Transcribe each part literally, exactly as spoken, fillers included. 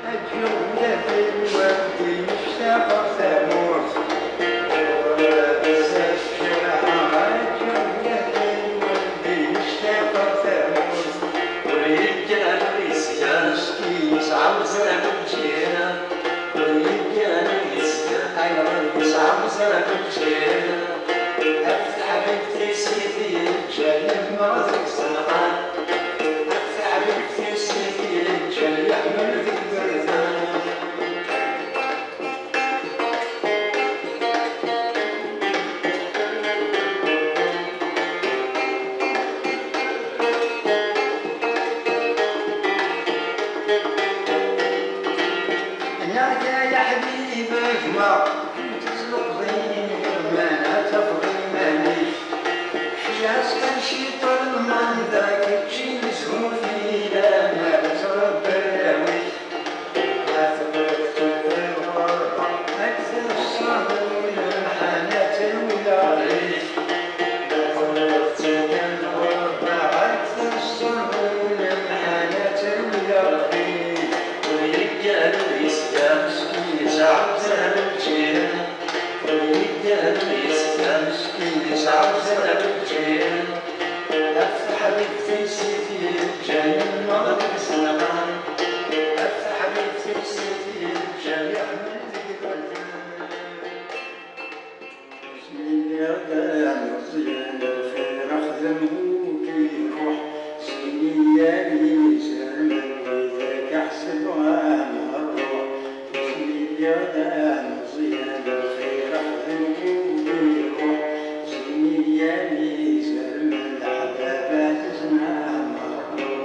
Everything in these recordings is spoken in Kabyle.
Aǧǧu ula d lwaldi yectaq ɣer tamurt. Ɣur-s aǧǧu ula d lwaldi yectaq ɣer tamurt. Ur yeggan ur yesgan, meskin yesɛa uzrem n lǧiran. Ur yeggan ur yesgan, ayɣer yesɛa uzrem n lǧiran? Af teḥbibt-is i t-yeǧǧan yemmeɣ deg iselqan. Af teḥbibt-is i t-yeǧǧan yeḥmen deg iberdan. Nniɣ-ak ay aḥbib a gma, teslqeḍ-iyi iman ad tafeḍ iman-ik. Fkiɣ-as kan ciṭ n lmanda, kečči nezhu fell-am ad tṛebbi arraw-ik. Ma tebɣiḍ tura lɣerba, ad k-tneṣṣer lemḥana tawla ɣif. Ma tebɣiḍ tura lɣerba, ad k-tneṣṣer lemḥana tawla ɣif. Ur yeggan ur yesga, meskin yesɛa uzrem n lǧiran. Ur yeggan ur yesga, meskin yesɛa uzrem n lǧiran. Af taḥbibt-is i t-yeǧǧan yemmeɣ deg iselqan. Af taḥbibt-is i t-yeǧǧan yeḥmen deg iberdan. Asmi lliɣ d ameẓyan, lxir axdem ur k-iruḥ. Sini-yam izerman, widak ḥesbeɣ am rruḥ. Asmi lliɣ d ameẓyan, lxir axdem ur k-iruḥ. Sini-yam izerman, leḥbab ad tezna am rruḥ.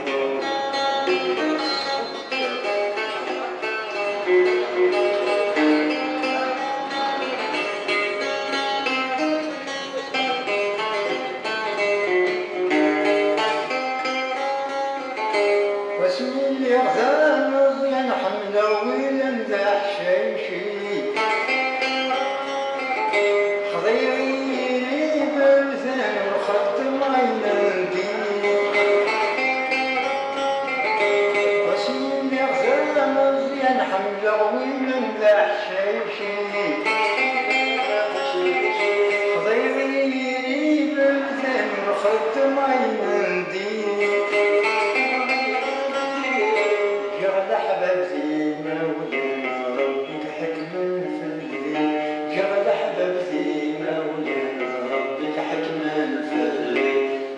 Wasmi lliɣ d ameẓyan, ḥemmleɣ win d aḥcayci. Xḍiɣ i yiri iberdan, ur xeddmeɣ ayen n din. Wasmi lliɣ d ameẓyan, ḥemmleɣ win d aḥcayci. Xḍiɣ i yiri iberdan, ur xeddmeɣ ayen n din. Ǧǧiɣ leḥbab d imawlan, d Ṛebbi i iḥekmen fell-i. Ǧǧiɣ leḥbab d imawlan, d Ṛebbi i iḥekmen fell-i.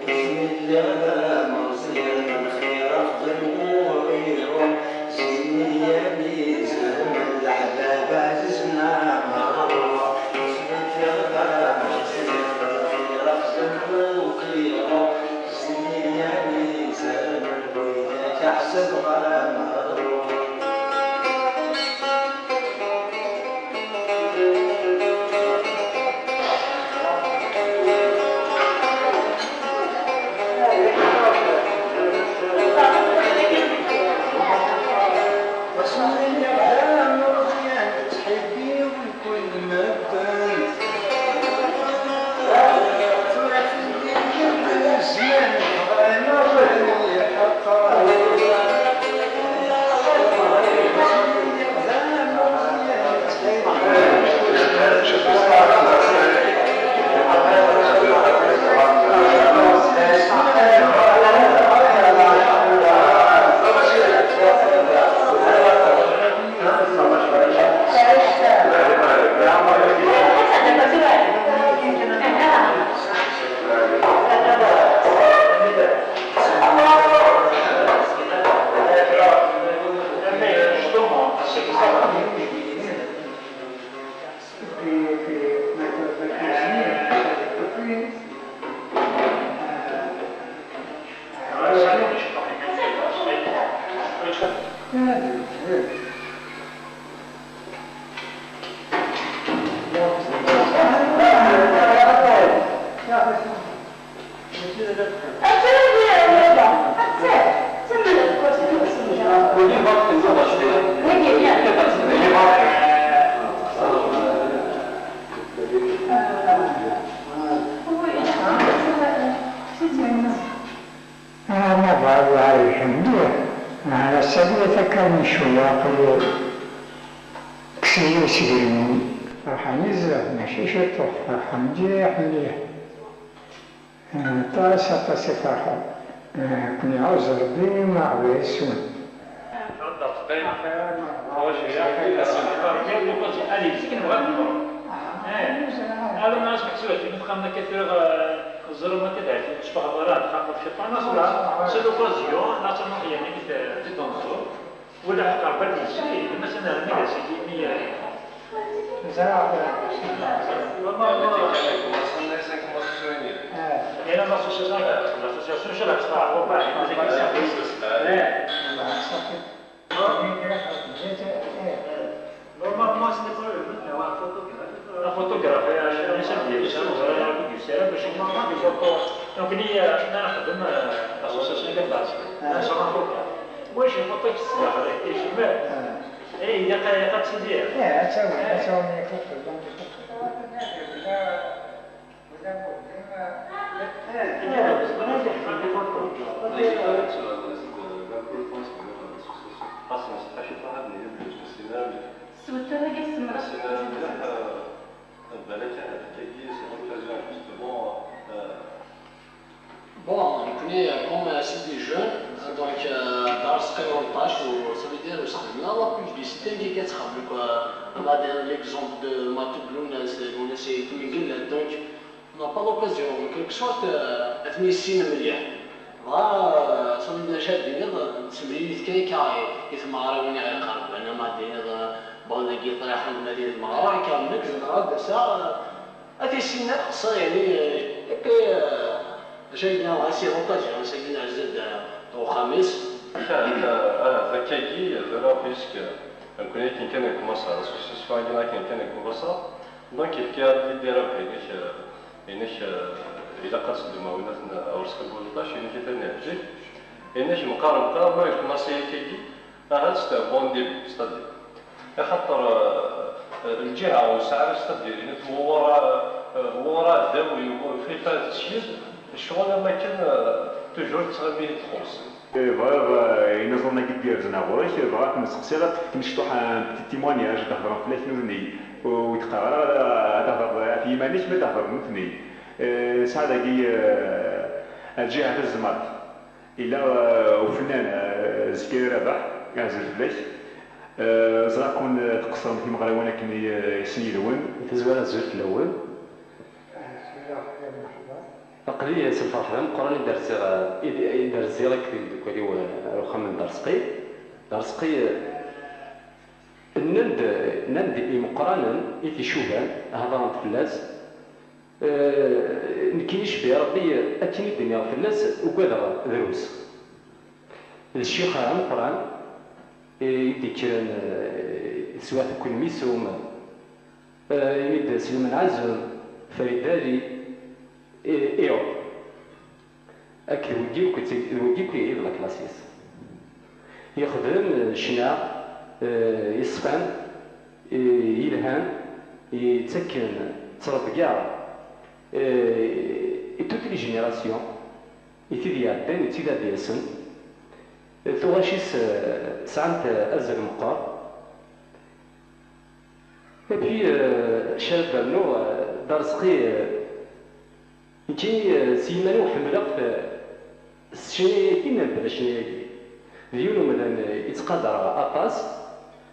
Asmi lliɣ d ameẓyan, lxir axdem ur iruḥ. Sini-yam izerman, leḥbab ɛzizen am rruḥ. Asmi lliɣ d ameẓyan, lxir axdem ur iruḥ. Sini-yam izerman, widak ḥesbeɣ am rruḥ. Wasmi lliɣ d ameẓyan, ttḥibbiɣ kul medden. Tura fell-i yebded zzman, ḥḍan awal-nni ḥeqqan. Anabaḍ-a iḥemmel, ass-agi takka n Ilaq kksen-iyi isegrinen. Ferḥeɣ nezzeh, mačči ciṭuḥ, ferḥeɣ mliḥ, mliḥ. Aṭas, aṭas i ferḥeɣ. Ad ken-iɛuzz Rebbi, ma Rebbi yes-wen. Ala ma as-meḥsub akken uxxam akka tura, ẓer ma akka d-ɛiṭi ur tecfaɣeḍ ara, txaqeḍ ciṭan, c'est l'occasion, la ttruḥ yerna i t-id-nẓur. Wala ḥeqq Rebbi ad yesli, d ma s-, ad nerr nnig-as-agi mi ara. Ẓriɣ. Normalement, yerna l'association, l'association, je la crois, on va, on va, on va, on va, Normalement, ce n'est pas le but d'avoir un photographe. Un photographe, euh, je ne sais pas, je ne sais pas, je ne sais pas, je ne sais pas. Donc, il y a, on a, on a, l'association de base. Un photographe. Moi, je ne vois pas que c'est vrai. Et je meurs. Et il y a pas, il y a pas de sujet. Sweter-agi semmeḍ. Balak ahat dagi, c'est l'occasion, justement, euh, Bon, nekkni, comme, euh, c'est des jeunes, euh, donc, euh, Dar Sqi Urṭac, ou ça veut dire Usqi. On a plus de cité qui est quoi. On a des, l'exemple de Matou Blouna, c'est, on essaie de migrer, donc, on n'a pas l'occasion, en quelque sorte, euh, ad ten-yissin mliḥ. Dɣa, euh, ça veut dire, ad d-iniɣ, euh, nsemlil-it kan akka i, i tmeɣriwin i ɣ-iqerben, ama ad d-iniɣ, euh, bon, dagi ṭriḥen ma di tmeɣra, akka, nekk, dɣa, d-aseɣ, euh, Ad t-issineɣ, xṣer, yeɛni, euh, et puis, euh, j'ai bien, c'est l'occasion, c'est bien, azad, euh, uxxam-is. Ahat, ahat, akkagi, d ara puisque, euh, nekkni akken kan nekk Maṣer, association-agi akken kan nekk Maṣer, donc yefka-aɣ-d l'idée Rebbi, inek, euh, inek, euh, ilaq ad teddem a winnat n, euh, Urseq Bulṭac, inek atan iɛeǧǧib, inek meqqar meqqar, ma yekmaṣi akkagi, ahat c'est un bon début, c'est-à-dire. Axaṭer, eh, eh, lǧiha ur nesɛi ara c'est-à-dire, ɣur-, eh, ɣur-, adaw, ɣur-, ɣef teskiz, ccɣel am akken, eh, toujours tettɣimi txuṣ. Eh, bɣiɣ, eh, inaẓuren-agi d-yerzen ɣur-k, bɣiɣ ad ken-sseqsiɣ ad tefkem cṭuḥ un petit témoignage, ad d-hedren fell-ak nutni. Ur d-qqareɣ ara ad, ad d-hedreḍ ɣef yiman-ik, ma ad d-hedren nutni. Eh, nesɛa dagi, eh, lǧiha tazemart. Yella, eh, ufennan, eh, Zikri Rabaḥ, azul fell-ak. Eh, ẓriɣ-ken, eh, tqeṣṣrem timeɣriwin akken i, eh, i sin yid-wen. Tazwara azul fell-awen. Aql-i s lferḥ d ameqqran i d-rziɣ, eh, i d-, i d-rziɣ akked imeddukal-iw, eh, ar uxxam n Darseqi. Darseqi, eh, nnan-d, nnan-d imeqqranen i t-icuban, hedren-d fell-as. Eh, nekkini cbiɣ Rebbi akken i d-nniɣ fell-as, ugadeɣ drus. D ccix ameqqran i d-ikkren, eh, i teswiɛt n Kul Misum, eh, ini-d Sliman Ɛazem, Farid Ali, i, iɣ. Akked wigi akk, d wigi akk i d laklasis. Yexdem ccna, eh, yeṣfan, eh, yelhan, yettakken ttrebga, eh, i toutes les générations i tid iɛeddan, i tid ad d-yasen. Tuɣac-is, eh, sɛant azal meqqer. Et puis, eh, c ara d-rnuɣ, eh, Darseqi, eh, Nekkini, eh, s yiman-iw ḥemmleɣ-t, eh, s ccna-agi neɣ bla ccna-agi. D yiwen umdan, eh, i ttqadareɣ aṭas,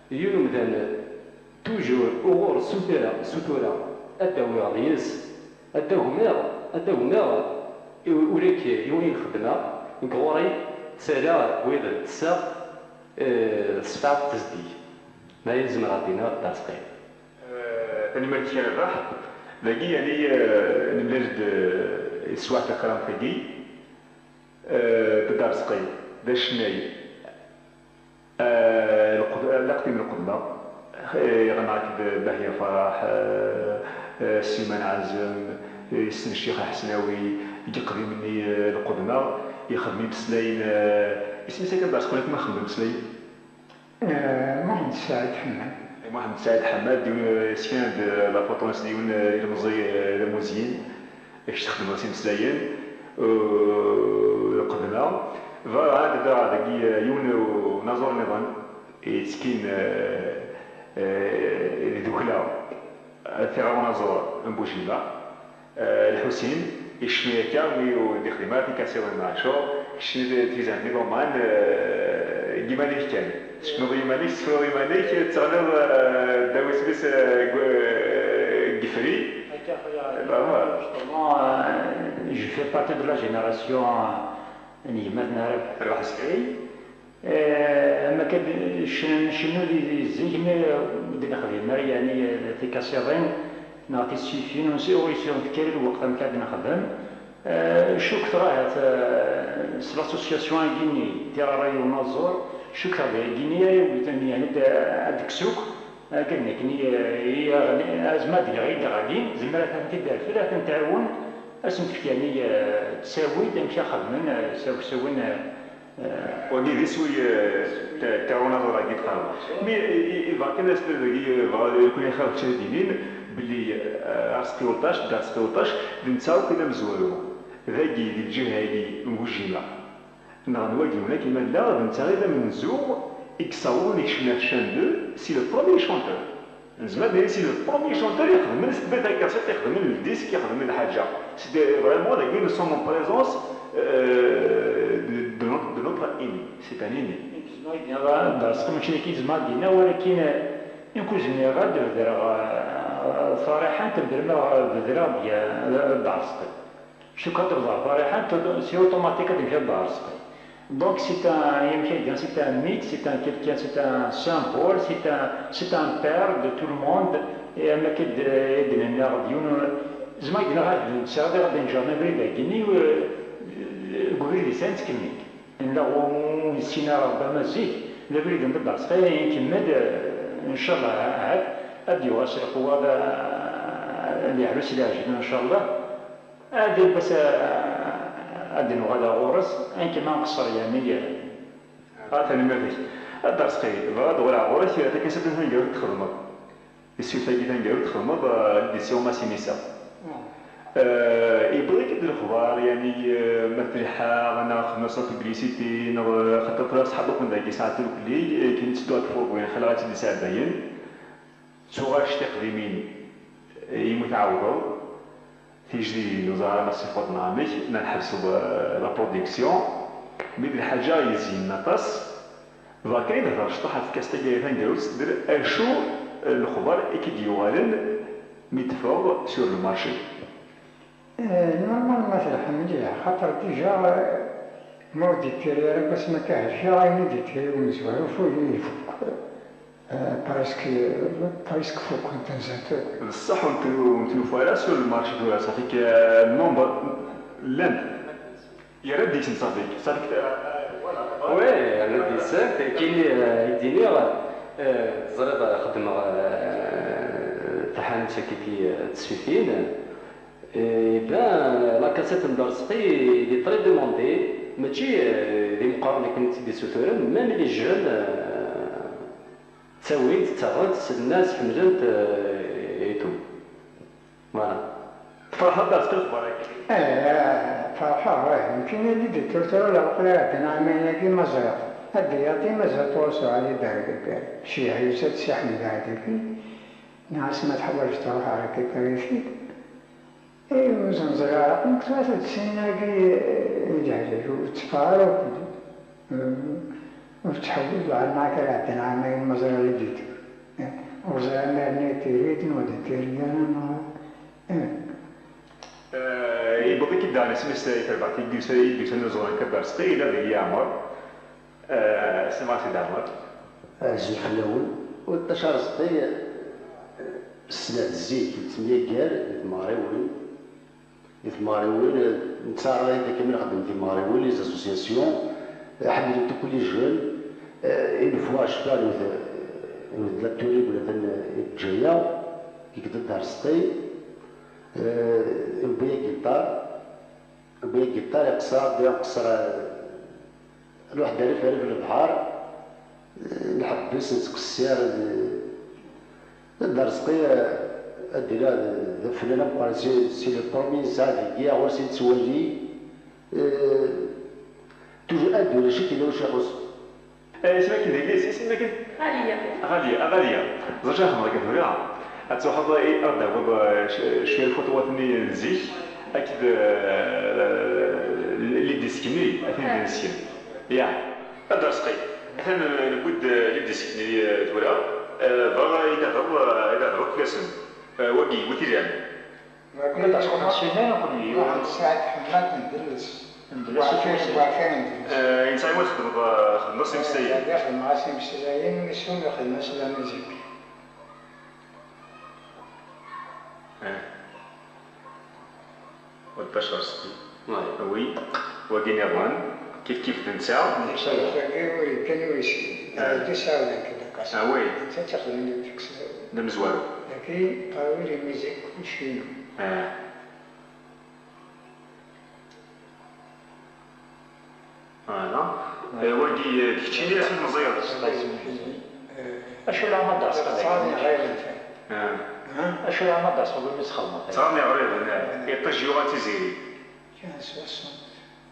d yiwen umdan, eh, toujours uɣur ssutureɣ, ssutureɣ ad d-awiɣ deg-s, ad d-agmeɣ, ad d-agmeɣ, eh, ula i wayen xeddmeɣ, nekk ɣur-i ttalaɣ wayeḍ ttesseɣ, eh, ṣfeɣ-t zeddig. D aya i zemreɣ ad d-iniɣ ɣef Darseqi. Eh, tanemmirt-ik a Rabaḥ. Dagi, yani, eh, nemlal-d, eh, i teswiɛt takramt-agi. Eh, Dda Rzqi, d acennay. Eh, lqed-, laqdim lqedma. Eh, yeɣna-k-d Bahya Farah, eh, eh, Siman Ɛazem, eh, yessen Ccix Aḥesnawi, deg iqdimen-nni, eh, lqedma, yexdem imeslayen, eh, isem-is akka Dda Rzqi, ula ma xedmen imeslayen? Eh, Muḥend Saɛid Ḥemmad. Muḥend Saɛid Ḥemmad, d yiwen, eh, yeskan-d, eh, la photo-ines d yiwen, eh, ilemẓi, eh, d amuzyin, i kečč txedmeḍ s imeslayen, eh, lqedma. Bɣiɣ ad d-aɣeɣ dagi, eh, yiwen, eh, unaẓur nniḍen. Yettekkin eh, eh, di dukla, eh, tiɣri unaẓur n Bujima, eh, Lḥusin, icennu akka mi ur d-ixdim ara tikasiḍin n Ɛacur, keččini d tizan d iḍumman eh, deg iman-ik kan. Tecnuḍ i yiman-ik, tessefruḍ iman-ik, teɣliḍ eh, ddaw isem-is eh, deg eh, deg yifri. Justement, euh, je fais partie de la génération n gma-tneɣ Rabaḥ Sqi. Eh, am akka d-, cen-, ncennu di, di zik mi ur d-nexdim ara, yeɛni, eh, tikasiḍin neɣ tisfifin, ur s-, ur yesɛi tekkari lweqt amek ad nexdem. Eh, cukkeɣ ahat, eh, s l'association-agi-nni, Tiɣri n Unaẓur, cukkeɣ d ayagi-nni ara yewten, yeɛni, ad, ad d-tekkes akk, akka d nekni, eh, i, i, azma d-nniɣ i d-ɣalin, zemmer ad tent-id-terfed, ad tent-tɛiwen, ad sen-tefk, yeɛni, eh, ttawil amek ad xedmen, eh, s-, s-, win, eh, Wagi d iswi eh, t- tiɣri unaẓur-agi d-qqareɣ. Mi i- i- iḍerken asbel dagi, eh, bɣa- kuni xir kečč ad d-inin belli eh, Arezqi Welṭac, Dda Arezqi Welṭac, d netta akk i d amezwaru. Dagi, di lǧiha-agi n Bujima. Neɣ n wagi unak, ma d netta i d amenzu i yessawḍen i yecna Chan deux, c'est le premier chanteur. Nezmer ad nini c'est le premier chanteur ixedmen s tbir takasiṭ, ixedmen le disque, ixedmen lḥaǧa. C'est de- vraiment dagi nous sommes en présence euh, de, de notre, de notre aîné. C'est un aîné. Dda Arezqi mačči d nekk i yezmer ad d-iniɣ, walakin nekk ur zmireɣ ad bedreɣ eh, tariḥant, bedreɣ, bedreɣ deg Dda Arezqi. Cukkeɣ ad d-bḍeɣ tariḥant, c'est automatique ad d-mkeɣ Dda Arezqi. Donc c'est un, amek ay d-nnan, c'est un mythe, c'est un quelqu'un, c'est un symbole, c'est un, c'est un père de tout le monde. Et am akka d- i d-nenna d yiwen, zma i d-nenna ad d-nsiɣ ad d-nǧer abrid-agi-nni, eh, deg ubrid-is ad nettkemmil. Nella ur nessin ara Rebbi ama zik, d abrid n Dda Arezqi, nkemmel, eh, ncallah, ahat ad d-yuɣal s lqewwa, ad, ad yeḥlu si leɛǧel, ncallah. Ad ilbes, eh, ad d-nuɣal ɣur-s, akken ma nqeṣṣer, yeɛni. Ah, tanemmirt-ik. A Dda Arezqi, bɣiɣ ad uɣaleɣ ɣur-k, eh, takasat-nni taneggarut txedmeḍ. Tiswift-agi taneggarut txedmeḍ, eh, l'édition Massinissa. Eh, yewweḍ-ik-id lexbar, yeɛni, eh, ma tleḥḥaɣ, neɣ xedmeɣ la publicité, neɣ, eh, xaṭer tura ṣṣḥab akk dagi sɛan turkli, eh, akken i ttedduɣ ad furguyen, xalaɣ ad tt-id-sɛeddayen. Ttuɣac tiqdimin, eh, imi tɛawdeḍ, tijdidin ur ẓriɣ ara ma ssifeḍ neɣ amek, ma nḥebseḍ, eh, la production, mi d lḥaǧa yezyen aṭas, bɣiɣ kan ad d-hedreɣ cṭuḥ ɣef tkast-agi taneggarut, s-, d acu, eh, lexbar i k-id-yuɣalen mi d-teffɣeḍ sur le marché? Eh, normalement telḥa mliḥ, xaṭer déjà, eh, ma ur d-yekkiri ara deg wasmi akka heggaɣ, ayen i d-yekkiri umezwaru fu-, ifuk. Eh, presque, presque fukken tanzant akk. D ṣṣeḥ ur ntu-, ur ntufa ara sur le marché tura, ça fait que, eh, nombre llant. Yerra-d deg-sen, ça fait que, ça fait que, eh, eh, voilà. Oui, yerra-d deg-sen, kini, eh, i d-iniɣ, eh, teẓriḍ, eh, xeddmeɣ, eh, taḥanut akkagi, eh, d tesfifin. Eh ben, la cassette n Dda Arezqi, il est très demandé, mačči, eh, d imeqqranen akken i tt-id-issuturen, même les jeunes, eh, ttawin-tt, ttaɣen-tt, sellen-as, ḥemmlen-t, eh, et tout. Voilà. Tferḥeḍ Dda Arezqi lexbar-agi? Eh, ferḥeɣ, wah, nekkini d l'éditeur tura, la waqila ɛeddan ɛamayen-agi ma ẓriɣ. Ad d-yaḍ i mazal tɣusu Ali Bargagari. Cceyḥ yusa-d Si Ḥmed Ɛedaki, nniɣ-as ma teḥwaǧeḍ ruḥ récupérer-it-id. Eh, ur ẓenẓer ara, nekk tura d snin-agi, eh, i d-ɛziz, ur tteffeɣ ara akk-, eh, ur ttḥewwil, bɣan ma akka ɛeddan ɛamayen ma ẓriɣ l'éditeur. Eh, ur ẓriɣ ma rniɣ tiri, d nwa d tiri ara, neɣ, eh. Eh, yewweḍ-ik-id daɣen isem-is i terbaɛt i d-yusa-, i d-yusan uẓuran akka Dda Arezqi, yella deg Yeɛmer. Eh, sima Sidi Ɛmer. Azul fell-awen. Welṭac Arezqi, eh, ssneɣ-t zik, nettemyaggar di tmeɣriwin. Di tmeɣriwin, eh, netteɛraḍ-d akken ad nxeddem timeɣriwin, les associations, eh, ḥemmlen-t akk les jeunes, eh, une fois je sais pas, newwet, newwet la Turin wala tan, eh, Bǧaya, yekk-d Dda Arezqi, eh, yewwi agiṭar, yewwi agiṭar, iqeṣṣer, iqeṣṣer, eh, Nruḥ-d ar rrif, ar rrif n lebḥer, eh, nḥebbes, nettqessir, d, d Arezqi, eh, ad d-iniɣ d, d afennan ameqqran, c'est, c'est le premier nesɛa dagi, ɣur-s i nettwali, eh, toujours ad d-ulac-it, yella wacu ixuṣṣen. Eh, isem akken d yelli-s, isem akken? Ɣaliya. Ɣaliya, a Ɣaliya. Ẓer acu ara xedmeɣ akka tura. Ad truḥeḍ, eh, ad d-tawiḍ, eh, c-, cwiya n lfuṭuwat-nni n zik, akked, eh, les disques-nni, ad ten-id-nesken. Ya. A Dda Rezqi, atan, eh, newwi-d, eh, les disques-nni, eh, tura. Eh, bɣiɣ ad yi-d-tehḍeḍ, eh, ad yi-d-tehḍeḍ akk fell-asen. Eh, wagi, wi t-ilan? Wagi d aṣxuṭ n Sliman, nekkni. Waḥed Saɛid Ḥemmad n Delles. N Delles, Waɛfir, Waɛfir n Delles. Eh, netta i txedmeḍ, eh, xedmeḍ s imeslayen. Dagi xedmeɣ-as imeslayen, mi s-, umi xedmeɣ-as la musique. Eh. Wa d Bac Rezqi. Wi. Wagi niḍen. Kif kif d netta. Dagi ur yekkan ur yeskin. Ah. D asawen kan aṭas. Ah, wi. Netta tt-ixedmen deg teksa. D amezwaru. Dagi, ah, wi les musiques, kullec inu. Ah. Voilà. Eh, wagi, eh, d keččini asmi tmeẓẓiyeḍ. Eh, acu leɛmer d-ɛṣeqen dagi? Ah. Acu leɛmer d-ɛṣeqen win i txedmeḍ? Ttɣaman iɣriben, eh. Iṭij yuɣa tiziri. Kan soixante.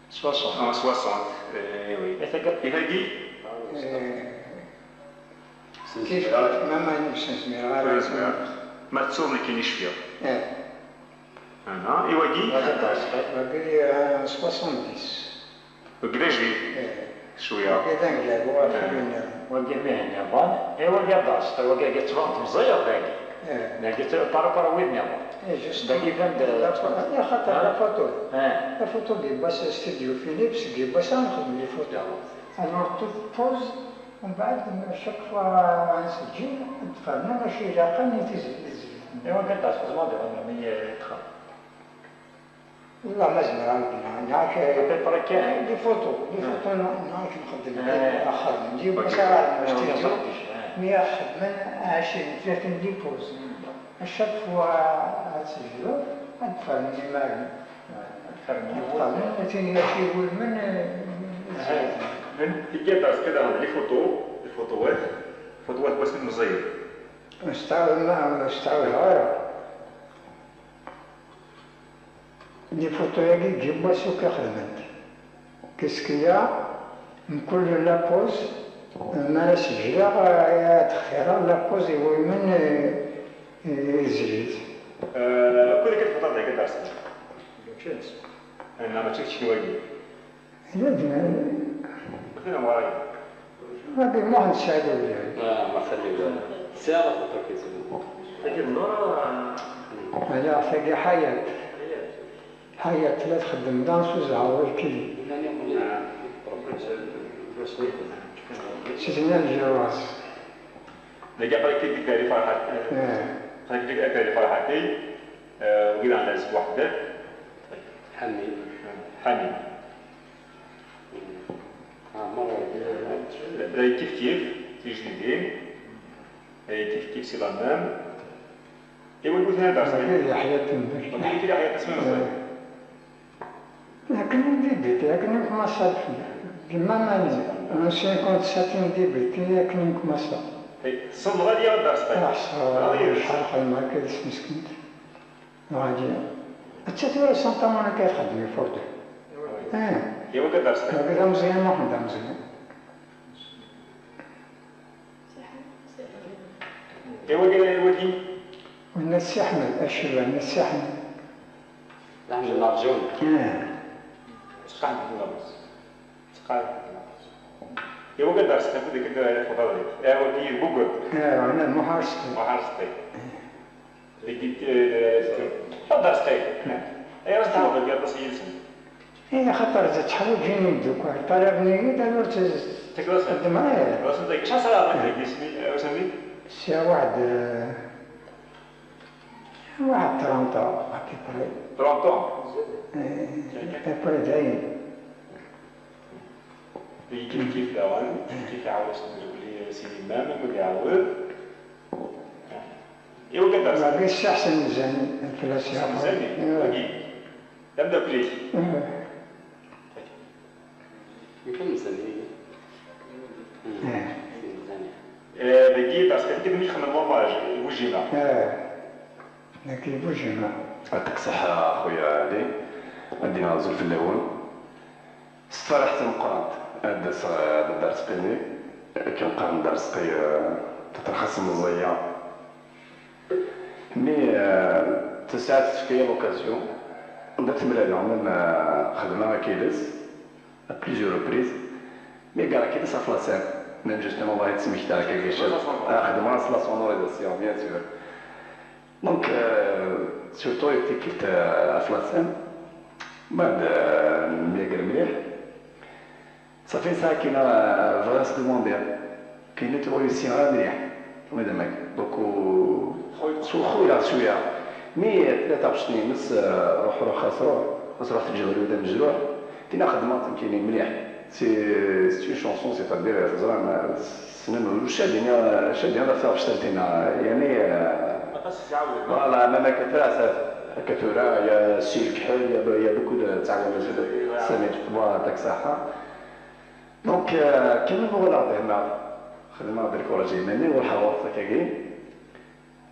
Soixante. Ah, soixante, eh, oui. I tagi? I tagi? Eh, kif, kif, ma, ma, ur nezmir ara. Ur nezmir ara. Ma tettuḍ nekkini cfiɣ. Eh. Ana, i wagi? Wagi, eh, soixante-dix. Wagi d ajdid. Eh. Cwiya. Wagi d aneggaru ɣef win nniḍen. Wagi mihi nniḍen. I wagi ad d-aṣeṭ, wagi agi ttban temẓiyeḍ dagi. Eh. Dagi tt-, par rapport à win nniḍen. Eh, juste. Dagi iban-d, la fo-, eh, xaṭer la photo. Eh. La photo deg wass Studio Philips, deg wass-a nxeddem les photos. Alors, toute pose, mbeɛd, chaque fois ad nseǧǧel, ad d-fernen acu ilaqen i tizi-, i tezlit. I wagi ad d-aṣeṭ, tzemreḍ ad d-txedmeḍ. Wallah ma zemreɣ ad d-nɣeɣ, nɣeɣ-k. À peu près kan. Des photos, des photos, nɣeɣ-k nxeddem axxam. Nǧib maca ɣer studio, mi ara xedmen ɛecrin, tlatin des pauses. À chaque fois ad tejbeḍ, ad d-fernen imaren. Ad d-fernen, ad d-fernen, tin i ak-iwulmen, eh, ad tejbeḍ. Tigi ad d-aṣeṭ les photos, les photos, photos n wasmi meẓẓiyen. Ur s-ttɛawad ma, ur s-ttɛawadeɣ ara. Di photo-agi n yiwwas akk i xedment. Qu'est-ce qu'il y a? Mkul la pause, mi ara sejleɣ, ad xtireɣ la pause iwulmen, eh, i tezlit. Eh, akked akken tfeḍḍa dagi ad d-arsent. Ana mačči kečč wagi. Wagi Muḥend Sɛid Ulyan. Ah, ma xali wala. Sɛiɣ la photo-k. Tagi d Nura. Ala, tagi Ḥayat. Ḥayat tella txeddem da s uzeɛḍ lkili. C'est une Algéroise. Dagi aql-ik deg Ferḥat. Eh. Aql-ik deg Ferḥat. Eh, wagi d aɛna seg waḥed. Ḥami. Ḥami. Ah, merra. Eh, kif kif, tijdidin. Eh, kif kif, c'est la même. Et oui, vous venez d'Arsenal. Wagi d Yeḥya Tendek. Wagi d Yeḥya Tendek. Eh. Akken i d-ibiti, akken i kmaṣṣa lfil. Di mamani, en cinquante-sept i d-ibiti, akken i kmaṣṣa. Eh, tessneḍ Ɣaliya Darseqi? Ah, ḥṣa, ɣaliya. Acḥal xedmeɣ akka di tmeskint. Ɣaliya. Atta tura Santa Monica i txeddem i Ford. Ah. Iwa akka Darseqi. Wagi d ameẓyan, Muḥend ameẓyan. Iwa akka, iwa akka. Winna Si Ḥmed, acaba, nna Si Ḥmed. Lḥemd n Ṛjun. Ah. Tqaɛed deg unaɣus. Tqaɛed deg unaɣus. Iwa akka Darseqi, deg akka Darseqi. Iwa akka yebugel. Ah, winna Muḥar Sṭi. Muḥar Sṭi. Deg, eh, ad d-aseqi. Ayɣer i tettɛawadeḍ aṭas yid-sen? Eh, axaṭer ttḥewwiǧen imeddukal, ṭalaben-iyi-d, alors tt-, ttakeḍ-asen? Xeddmeɣ, eh. Ttakeḍ-asen, ttakeḍ-asen. Acḥal sɛiḍ akka deg yisem-, eh, ussan-nni? Sɛiɣ waḥed, eh, waḥed trente ans, à peu près. Trente ans? Eh, à peu près, dayen. Kif kif daɣen, kif kif iɛawed-as-d mdukli Sidi Mam, am ad iɛawed. Iwa akka Darseqi? Wagi Si Ḥsen Mzani, fell-as Ḥsen Mzani, wagi. D amdakkel-ik? Nekk Mzani. Eh. Sidi Mzani. Eh, dagi Darseqi, dagi mi txemmem hommage i Bujima. Eh. Dagi Bujima. Yeɛṭik ṣṣeḥḥa a xuya Ɛli. Ad d-iniɣ azul fell-awen. S tferḥt tameqqrant ad d-aseɣ, eh, ad d-aseɣ ɣer Darseqi-nni. Akken qqaren Dda Rezqi, eh, teṭṭerxas meẓẓiya. Mi, eh, tasaɛet tefka-yi l'occasion, anda temlaleɣ, même, eh, xedmeɣ akiles à plusieurs reprises. Mi ggareɣ akiles ɣef la scène, même justement, bɣiɣ ad tt-smektaɣ akka, ah, xedmeɣ-as la sonorisation, bien sûr. Donc, euh, surtout i tikkelt, euh, ɣef la scène, ma d, euh, nemyager mliḥ. Safi, sɛa kina, euh, bɣiɣ ad s-demandiɣ. Kina tuɣ yusineɣ mliḥ. Madam-agi. Donc, euh, xuyleɣ cwiya. Mi, euh, tella taɣect-nni-ines, euh, ruḥ, ruḥ, xas ruḥ. Xas ruḥ teǧǧeḍ-iyi d amejruḥ. Tina xedmeɣ-tt nekkini mliḥ. C'est, c'est une chanson, c'est-à-dire, teẓram, ssnen, ulac ad iniɣ, ulac ad iniɣ ɣef taɣect-a tina, yani, euh, voilà, même akka tura, ça, akka tura, il y a Si Lekḥel, il y a, il y a beaucoup de ttɛawanen Sami Ṭeṭwa, dak ṣaḥa. Donc, euh, quand même, voilà, xedmeɣ, xedmeɣ-d lkuraj i yiman-iw, ruḥeɣ ɣur-s akkagi.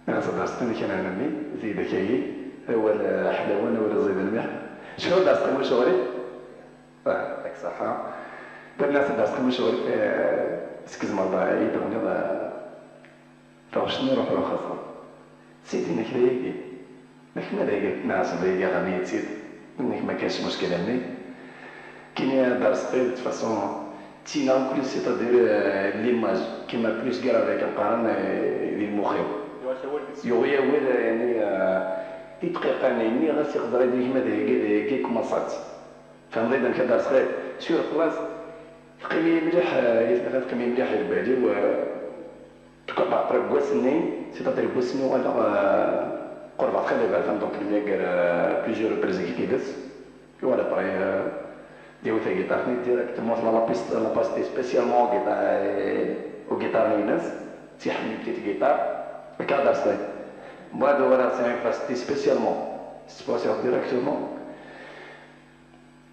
Ɣas ad d-aseqqimen kan ɛnemmi, zid akagi, awal, eh, ḥlawen, awal ẓiden mliḥ. Cfiɣ ad d-aseqqimen wacu ɣer-i? Ah, yak ṣaḥa. Bab nas ad d-aseqqimen wacu ɣer-i, eh, skezmeɣ-d, eh, i d-ɣniɣ, eh, taɣect-nni ruḥ ruxaṣa. Sidi nekk d ayagi. Nekk ma d ayagi, neɛseb ayagi ɣer-i-tt-id. Nekk ma kan smuskel-nni. Kini ad d-aseqqimen de toute façon, tina, c'est-à-dire, euh, l'image qui m'a plus gravé, akken qqaren, euh, di lmux-iw. Yuɣ-iyi awal, euh, yani, euh, i dqiqa-nni, nniɣ-as i xeḍra-nni, ma d ayagi, d ayagi, kumaṣat. Tfehmeḍ-iyi-d amek ad d-aseqqimen? Sur place, teqqim-iyi mliḥ, euh, teqqim-iyi mliḥ i lbal-iw, euh, après, deg wass-nni, c'est-à-dire deg wass-nni uɣaleɣ, euh, qurbeɣ très bien, donc nemyager, euh, plusieurs reprises akked-s. Voilà, après, euh, d-yawi tagiṭart-nni directement, la, la piste, la piste spécialement au guita-, euh, au guitare-nni-ines, d tiḥemmi, petite guitare, d cadre-nni. Mbeɛd, voilà, c'est une piste spécialement, spécial directement.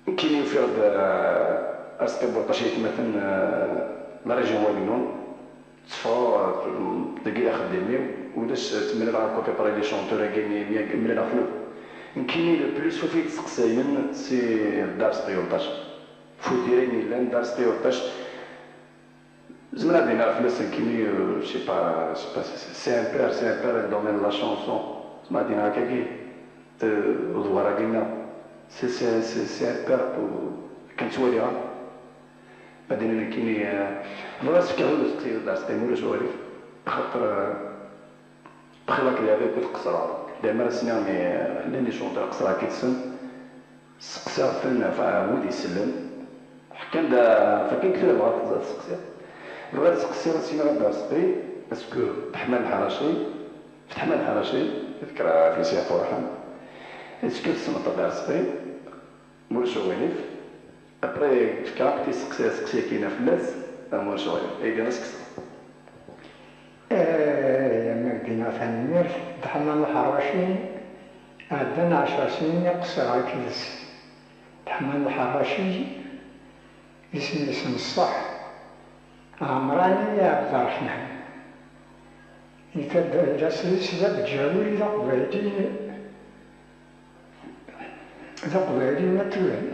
Nekkini ufiɣ-d, euh, Arezqi Buṭac, aytmaten, euh, la région Wagnon. Tteffɣeɣ, euh, deg axeddim-iw, ulac, euh, ttemlaleɣ akk à peu près les chanteurs-agi-nni, mi, mi mlaleɣ-ten akk. Nekkini le plus ufiɣ-d isteqsayen si Dda Arezqi Buṭac. Fu diri ayen yellan Dda Arezqi Buṭac. Zemreɣ ad d-iniɣ fell-as nekkini, euh, je sais pas, je sais pas, c'est, c'est un père, c'est un père dans le domaine de la chanson. Zemreɣ ad d-iniɣ akkagi, euh, uḍwar-agi-nneɣ. C'est, c'est, c'est, c'est un père pour, akken ttwaliɣ. Ma d-inin nekkini, eh, bɣiɣ ad s-fkeɣ yiwen usteqsi d aseqqi, ma ulac aɣilif, axaṭer, eh, bxil akked iɛdawen akked Qesra. Dayma ara s-iniɣ mi, eh, llan icuntren Qesra akked-sen, steqsiɣ-ten ɣef wid isellen. Ḥkan-d, eh, ɣef akken tura bɣiɣ ad seqsiɣ. Bɣiɣ ad seqsiɣ ad s-iniɣ ad d-aseqqi, est-ce que Teḥma Lḥaraci, Teḥma Lḥaraci, tekker fell-as Yeɛfa Urḥem, est-ce que tessneḍ ad d-aseqqi? Ma ulac aɣilif. Après, fkiɣ akk tiseqsi, aseqsi-agi-ina fell-as, ma ulac aɣilif. Aydi, aseqsi. Eh, yerna ak-d-iniɣ tanemmirt. Deḥman Lḥerraci, ɛeddan ɛecra snin i qeṣṣreɣ akked-s. Deḥman Lḥerraci, isem-is n ṣṣeḥ Ɛemrani Ɛebderreḥman. Itadda d asli-s d abeǧǧawi, d aqbayli. D aqbayli naturel.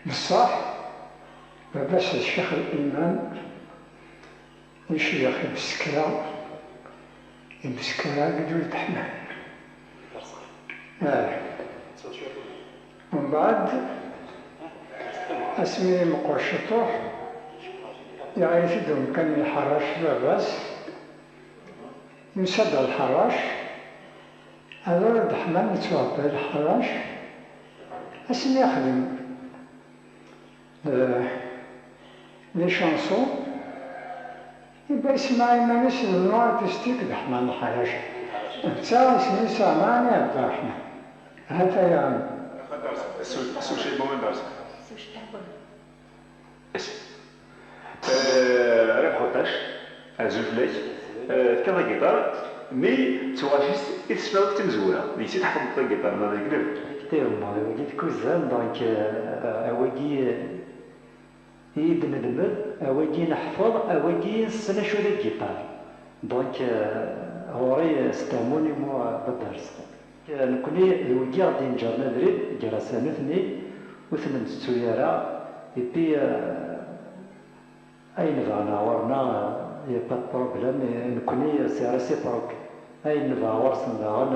Beṣṣaḥ, baba-s d ccix limam, iceyyex imsekra, imsekra deg Ldeḥman. Ah. Umbeɛd, asmi meqqer ciṭuḥ, yeɣra-t-id umkan n Lḥerrac baba-s, yusa-d ɣer Lḥerrac, Alora Deḥman yettwaɣba Lḥerrac, asmi yexdem, eh, les chansons, iba yesma iman-is d nom artistique Deḥman Lḥerrac. Netta isem-is Ɛemrani Ɛebderreḥman. Hata ya. Su-, su-, Eh, Rabeḥ Uṭac, azul fell-ak. Eh, tekkateḍ agiṭar, mi d tuɣac-is i tesliḍ akk d timezwura, deg-s i tḥefḍeḍ agiṭar neɣ d agleb? Effectivement, wagi d Kuzan, donc, euh, awagi, euh, i d-nedmed, awagi neḥfeḍ, awagi nessen acu d agiṭar. Donc, euh, ɣur-i, c'est un monument, euh, Dda Arezqi. Nekkni d wigi i ɣ-d-inǧren abrid, gar-asen nutni, ur ten-nettu ara. Et puis, euh, Ayen bɣan ɣur-neɣ, y a pas de problème, et nekkni, c'est réciproque. Ayen nebɣa ɣur-sen daɣen,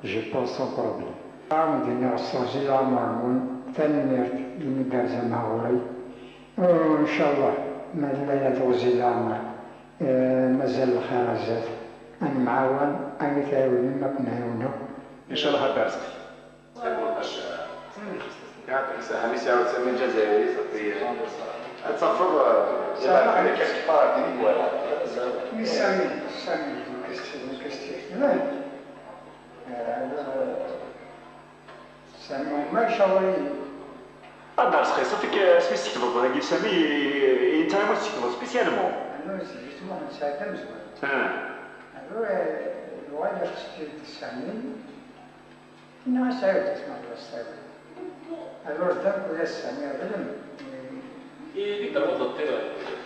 je pense sans problème. Ɛawed iniɣ s teɣzi leɛmer-nwen, tanemmirt imi d-terzam ɣur-i. Ncallah ma tella teɣzi leɛmer, eh, mazal lxir ar zdat. Ad nemɛawan, ayen i tɛiwnem ad ken-ɛiwneɣ. Ncallah ad d-rẓeɣ. Sami Sami Sami Sami Lǧazayri, ad tafeḍ, eh, Sami. Sami, Sami, Sami, Sami, Sami, Ad d-rseɣ, ṣafi-k, asmi s-tketbeḍ dagi Sami, i, i, i netta i s-tketbeḍ spécialement. Anu, c'est justement, nesɛa d amezwaru. Ah. Anu, eh, yuɣal ixes-d Sami, yenna-as ɛiwed-as ma tebɣiḍ s tawla. Alors, donc, ula d Sami, ɣlem. I d-terwiḍ ṭṭir,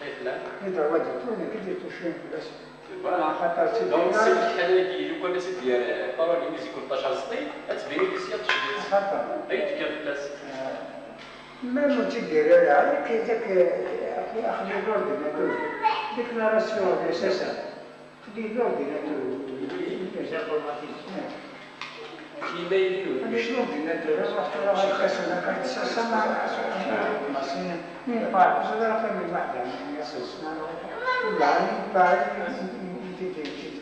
ay flan? I d-terwiḍ ṭṭir, nekk i d-itucin fell-as. Voilà. Axaṭer d donc, tiddi si lḥal-agi, lukan ad tt-id-yerr, eh, paroli musique n ṭac aẓeṭṭi, ad tbin i sya tcebbiḍ. Axaṭer. Ay d-fkiɣ fell-as. Eh, même ur tt-id-yerr ara, yak, yak, eh, axeddim d l'ordinateur. Déclaration d S S A. Axeddim d l'ordinateur. Les informatiques. Imayli. Amek l'ordinateur, ad ruḥ tura ɣer ifassen, ad tt-tessasam, ma sin, min baɛd, ẓriɣ atan lwaḥda n yifassen, wala min baɛd, i, i, i, i, i, i, i,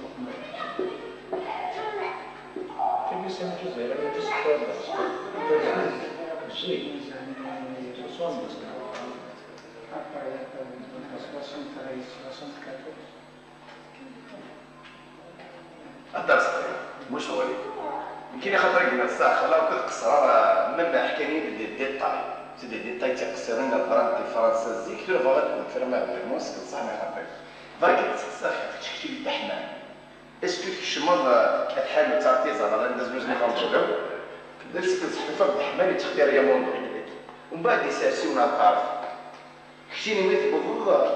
Tagi s amek i ẓriɣ, mačči s tkerḍa, s tkerḍa. Zik. Soixante-treize, soixante-quatorze. Ad d-rseɣ, mmuc ɣur-i. Nekkini xaṭer gma tessaxel akk ad qeṣṣreɣ, même ḥkan-iyi-d des détails. C'est des détails tiqsirin, hḍran di Fransa zik, tura bɣiɣ ad kkun tura ma bɣiɣ, ma ur sked ṣaḥ neɣ xaṭi. Bɣiɣ ad k-id-sseqsiɣ kra, tkecci-d Ḥman. Est-ce que tkecmeḍ, eh, at Ḥanut ar tiẓalal anda znuzen iɣerǧiwen? Est-ce que tḥulfaḍ d Ḥman yettextir yamuḍ? Umbeɛd isers-iwen ar ṭṭerf. Keččini mi tewwḍeḍ, eh,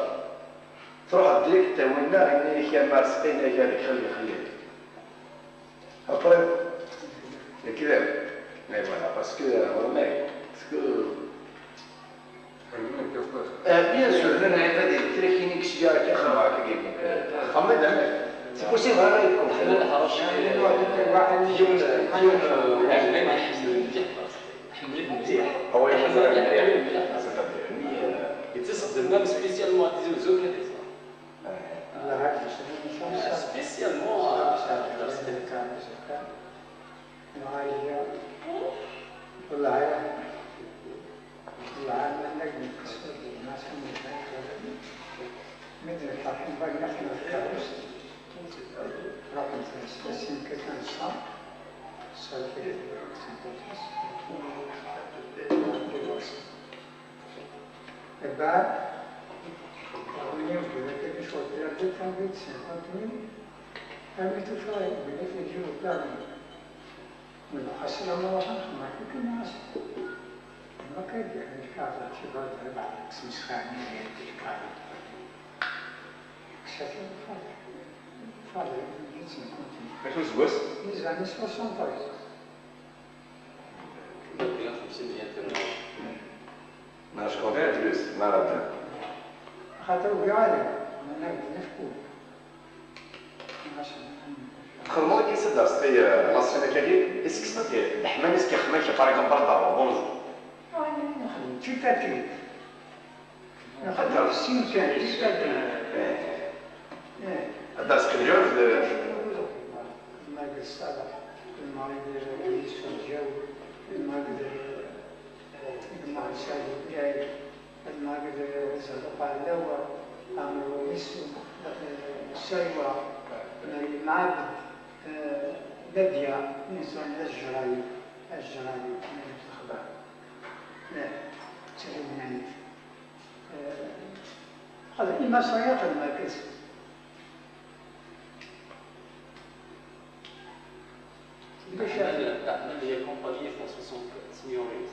truḥeḍ direct, winna, ini-ak a Marsqin, ak ad xelli, xelli. Après, nekk d. Mais voilà, parce que, euh, ouais, parce que Euh, bien sûr, nnan ɛibad-, trakini kečč akka xedmeɣ akka gayni. Xedmeɣ d amek? C'est possible, ara yekun. Ḥemmel leḥṛac. Yiwen, yiwen, yiwen, ɛemmi iḥemmel mliḥ. Ḥemmel mliḥ. Yettaseḍ-d même spécialement Tizi Uzzu kan. Spécialement, euh, Lɛali. Lɛali. Lɛali. Mi d-nefreḥ, nbagna xedmeɣ takeṛṛust. Ruḥent tneslesin kan taneṣṣa. Ṣṣalḥit. Mbeɛd, ɣur-i yebda akka ccɣel tlata, cinquante mille, armi tufiḍ belli tagi ur d-terni. Ḥaṣel ama ruḥeɣ xedmeɣ tikkelt-nni ass. Akka i d-yerra lkaɣeḍ, tiberda, beɛd ad tesmesxirem ihi lkaɣeḍ. Kkes-it i Faḍil. Faḍil, yettnekkenti. Acu n useggas? Yezɛem soixante-treize. Neɣ je compte plus, ma radda. Xaṭer ugiɣ ala, nnan-ak-d nefk ul. Txedmeḍ akken s ad d-rseɣ, eh, la semaine-agi, est-ce que ça fait d Ḥman, est-ce que Ḥman, par exemple, ad d-taweḍ bonjour? Nexdem petit à petit. Nexdem sin kan, petit à petit. Eh. Eh. Ad d-rseɣ d. Ma d ṣṣalaḥ, ma d yisujjaw, ma d Gma Sɛid Bgay, Lmaged Zerruq Ɛlawa, Ɛmer Umisu, Sawa, Lmɛabed, Nadya, Insan Ajrayu, Ajrayu, Nadya Lexbar, Ttali Mnanif. Xedm imaṣriyax n Lmaged. Ḥman, Ḥman هي compagnie في soixante-quatre, Signoris.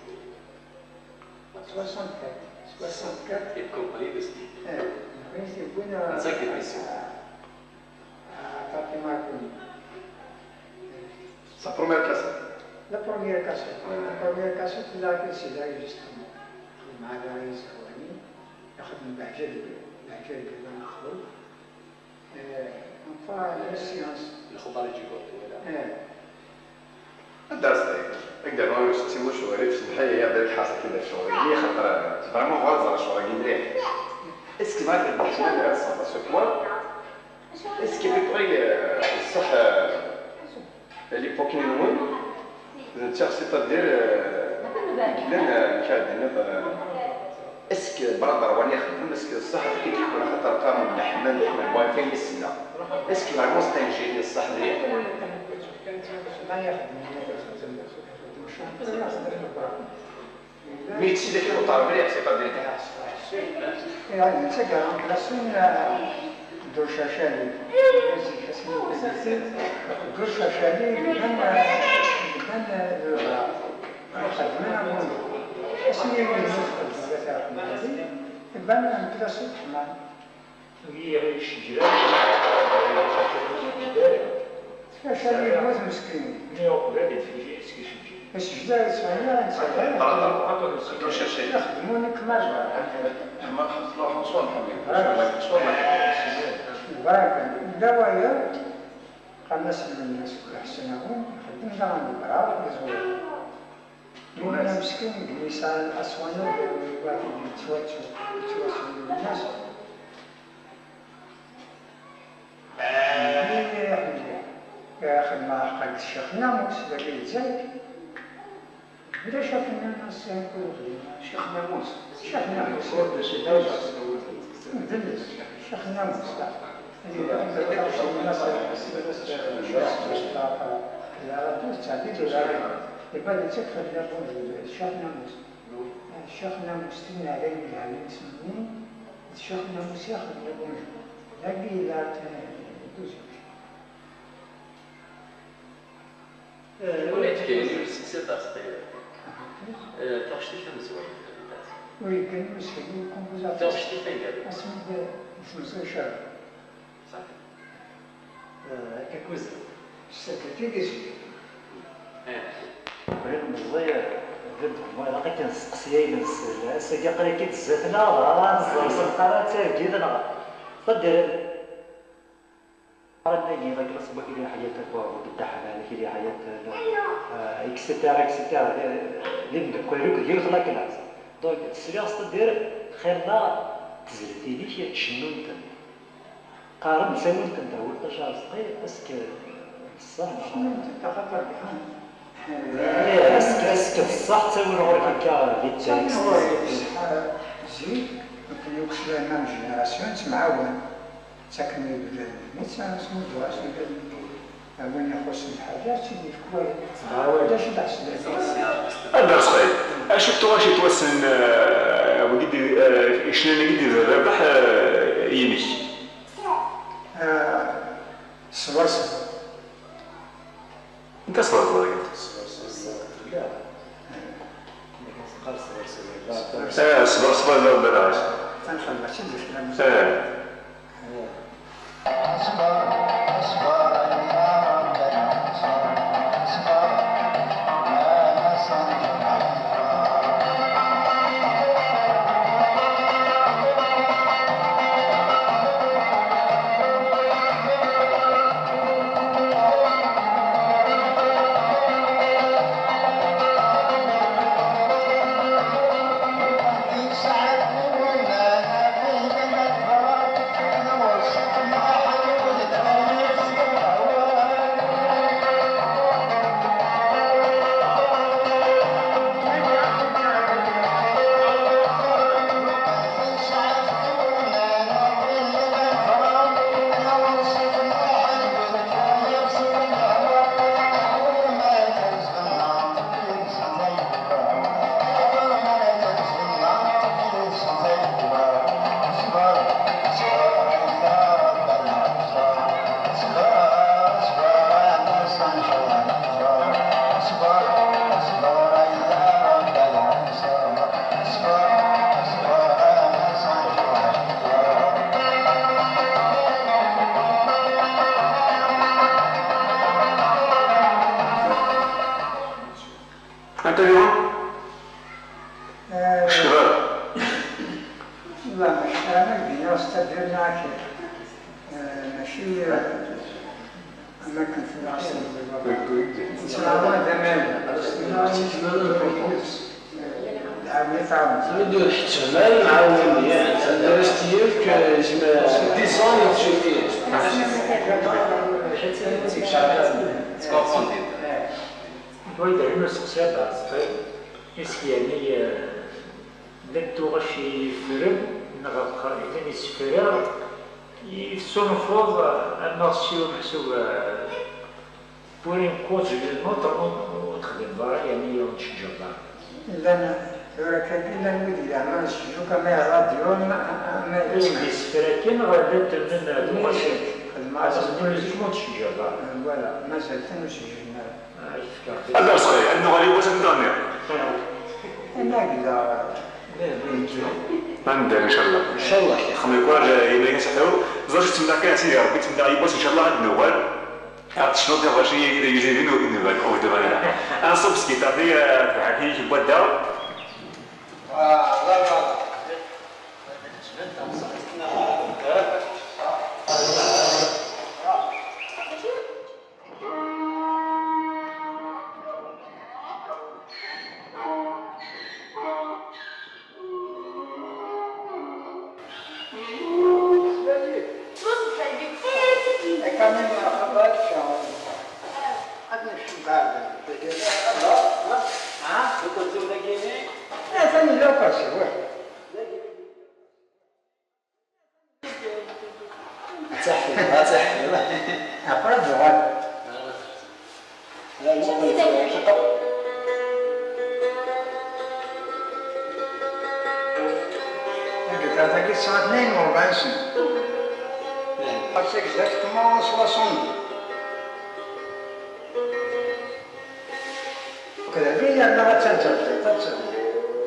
Soixante-quatre. Soixante-quatre. Une compagnie de style. Eh, une compagnie, c'est bon, euh, Fatima Kouni. Sa première cassette. La première cassette. Ouais. La première cassette, là, que c'est là, justement. مع داري سواني، ياخذ من بهجة البيت. Ḥkayt-agi d amexlul. Eh, enfin, la science. Lxebar i d-yewweḍ tura. Eh. Anda ara s-tɛiwed? Ad d-rnuɣ yiwet n timucuha, semmeḥ-iyi, ad d-ḥerṣeɣ kan ɣef ccɣel-agi, axaṭer, eh, vraiment bɣiɣ ad ẓreɣ ccɣel-agi mliḥ. Est-ce que ma tebded ma tebded ce point, est-ce que à peu près, eh, ṣṣeḥ, eh, l'époque-nni-nwen, d netta, c'est-à-dire, euh, i yellan, euh, amek ara d-iniḍ, euh, est-ce que brother wani ixeddem, est-ce que ṣṣeḥ akken i d-ḥekkun, axaṭer qqaren leḥman, leḥman, wa kan yesla. Est-ce que vraiment c'est un génie, ṣṣeḥ diri? Mi yettili ixuṭer mliḥ, c'est pas bien. Iɛedda d taggara n klasin, eh, Dduc Acali. Zik asmi i d-yessi, Dduc Acali, iban, eh, iban, eh, d lebra. Xedmen amundu. Asmi i yemmut Dduc Acali, iban, eh, klasin teḥman. Ur yi-iceǧǧer ara, ur yi-iceǧǧer ara. Acu ara yemmut meskin? Mi uqbel ad d-tfiji, est-ce que iceǧǧer? Iceǧǧer, yettɣenni, yettɣenni. Ixeddem unikmar. Barakan. Yella wayeḍ, qqaren-as Lwennas Belḥsen Aɣun, ixeddem daɣen lebra, yeẓwer. Lwennas meskin, i yesɛan aswanaw, yettwatu, yettwasu Lwennas. Mliḥ, mliḥ. Xedmeɣ ḥqa deg Ccix Namus, dagi deg Lezzayer. Ulac afennan ass-a akk ur xdimeɣ. Ccix Namus. Ccix Namus. Medden, Ccix Namus. Iban-d Ccix Namus, tin n Ɛli Mezmin, Ccix Namus, tin n Ɛli Mezmin, d Ccix Namus i ixedmen. Dagi yella, eh, Buzic. Ula d kayni ur sseqsiḍ ɣef teqbaylit. Eh, taɣect-ik tamezwarut, tabidat. Ur yeggan ur yesgani ukumbuzatur. Taɣect-ik taneggarut. Asmi d-, d-temẓi Caɛban. Ṣaḥi. Eh, akka kuza. Ssaddat-id iswi. Eh. Brin meẓẓi, eh, d, ilaq akken nesteqsi ayen nsel. Ass-agi aql-ak-id zdat-neɣ, dɣa ad nẓer s lqara d targit, neɣ, c'est-à-dire, Qqaren-agi la classe n Wakil Yaḥya Tabaɣ, Dda Ḥman, Wakil Yaḥya Tabaɣ, euh, et cetera, et cetera. D, d imdukal akk d yiwet la classe. Donc, sliɣ, c'est-à-dire, xilla tezlatin-ik cennunt-tent. Qqaren-d ttawint-tent ar Wulqac Arezqi, est-ce que d ṣṣeḥ neɣ? Cennunt-tent axaṭer Eh, est-ce que, est-ce que d ṣṣeḥ ttawin ɣur-k akka di textest? Zik, nekkni akk la même génération, nettemɛawan. Ttaken-iyi-d idrimen, mi tt-, smudduɣ-as idrimen. A win ixuṣṣen lḥaǧa, ad tt-id-yefk wayeḍ. Ttɛawan. D acu i d-ḥesben? Ad d-aṣxi. Acu tuɣac yettwassnen, eh, wigi d, eh, icnan-agi d-, d rrbeḥ, eh, inek? Eh, ṣṣber ṣṣber. Anta ṣṣber ṣṣber-agi? Ṣṣber ṣṣber, la. Akken teqqar ṣṣber ṣṣber, la. Eh, ṣṣber ṣṣber, la, la, la. Tanxel mačči d leflam. Eh. Eh. Am akken tella. Ttnaɣen d aman. Ttnaɣen d aman. Ur ḥettmen ara, nɛawen, yah, anda ara s-t-yefk, eh, yezmer, dix ans, yettcikki. Ttwaxundit. Ttwaxundit. Ttwaxundit. Ttwaxundit. Ttwaxundit. Est-ce qu'il y a, euh, d tuɣac i yeffren, neɣ iman isefra, i tessunfuḍ, ama s yiwen meḥsub, euh, pour une cause ou une autre, ur, ur texdimeḍ ara, yeɛni ur tceǧǧreḍ ara. Llan tura kagi, llan wid yeɛnan s juk, ama i ṛṛadyu, ama, ama i... Est-ce que isefra kan, neɣ llant nnan tuɣac? Xedmeɣ-as, ur tceǧǧreḍ ara. Voilà, mazal-ten ur sejjden ara. Ad d-aɣ ṣṣeḥ, ad nuɣal yiwwas ad nniɣ. Ad nedder, incallah. Incallah. Xemmi kuraǧ, yemma-k ad s-ixir. Ẓer, ttmenniɣ kan a Sidi Ṛebbi, ttmenniɣ yiwwas, incallah, ad nuɣal. Ad tecnuḍ, tiɣ bac i d-yuzin din ur d-nban, ur d-nban ara. Ad nṣubb s giṭar-nni, eh, tebḥak-nni n wadda. Atan yella uqerṣi, wah. Ad teḥfiḍ, ad teḥfiḍ. Après, ad uɣal. Tagiṭart-agi tesɛa tnayen u ṛebɛin sna. Parce exactement soixante-dix. Akked abrid yerna attan d tabṭiṭ, attan.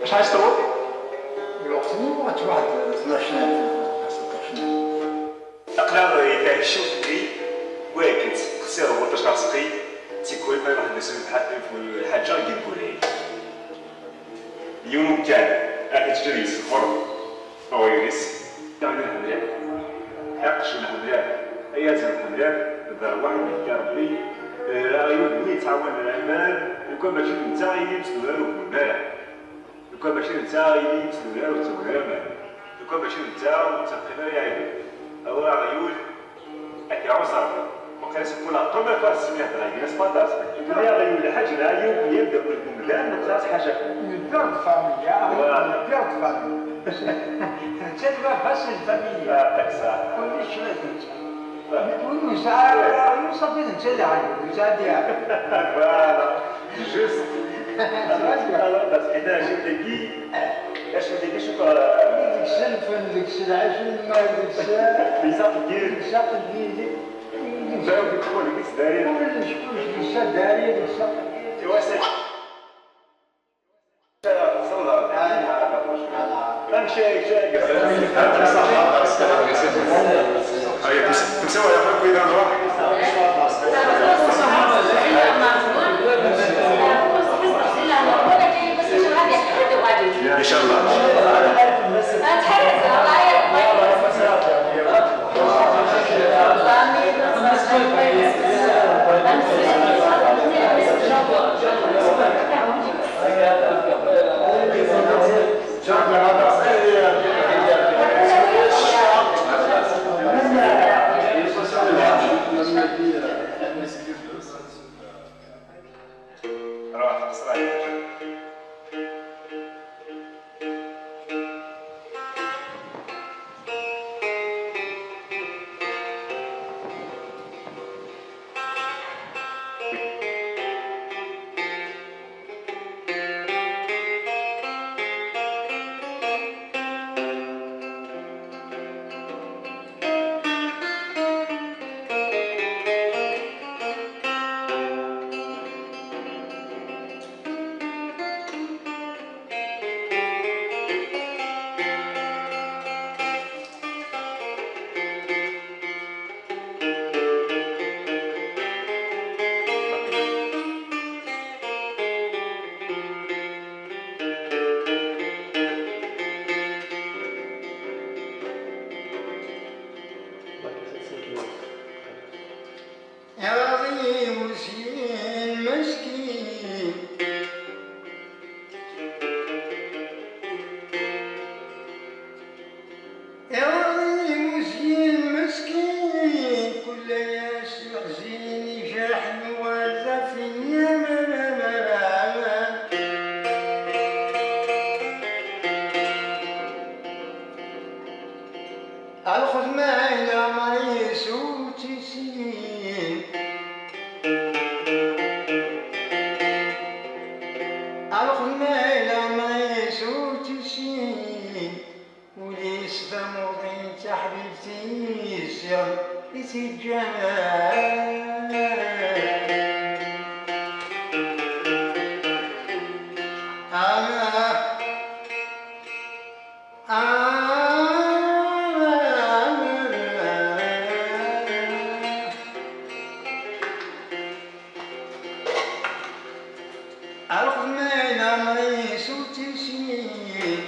Acḥal i s-tewweḍ? Lweqt-nni ad twaḥed tnac snat, tnac snat. Aql-aɣ itɛeccem fell-i, wakken xsiɣ waṭas ɣer sqi, tikwal ma nruḥ d asen lḥaǧa deg wurray. Yiwen umkan, ad t-teǧǧeḍ yessexfer. Awayel-is, Dawed Lḥemlaf, Ḥiqec Lḥemlaf, Ayaz Lḥemlaf, d rrwaḥ n Mekka Ṛebbi, eh, aɣyul win yettɛawanen aman, lukan mačči d netta i d imesdurar ur gnen ara. Lukan mačči d netta i d imesdurar ur ttawin ara aman. Lukan mačči d netta ur ttafqin ara iɛiben. Awer aɣyul, Akka, ɛuẓ Ṛebbi. Waqila s mkul aṭṭun ma fas mi hedra, gma-s Faḍas. Nniɣ yuli lḥaǧ n ɛyub, yamdakel n umdan, netta s ḥaǧa. Une pure de famille, ah, voilà. Une pure de famille. Netta d baba-s n lfamilya. Ah, d ṣṣeḥ. Ulac ccɣel d netta. Win ur yesɛi ara aɣyul, ṣafi d netta i d aɣyul, ur yesɛi ara. Voilà. Juste. Alors, parce que là, je te dis, je te dis, je crois, euh, deg-s lfen, deg-s lɛic, lmal, deg-s, deg-s aqeddin. Deg-s aqeddin. Deg-s kullec, kullec, deg-s aqeddin. Tu vois, c'est Amcay, amcay. Aya, temsawa ya akk wid nruḥ. Incallah. Iɣaḍ-iyi uzyin meskin. Iɣaḍ-iyi uzyin meskin. Kul ass iḥzin ijaḥ yuɣal d afin. Lxedma i leɛmer-is ur tt-issin. Lxedma i leɛmer-is ur tt-issin. Ul-is d amuḍin d taḥbibt-is i tt-iǧǧan. Ah. Lxedma i leɛmer-is ur tt-issin.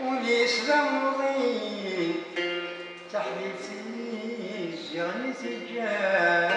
Ul-is d amuḍin, taḥbibt-is ziɣen i t-iǧǧan.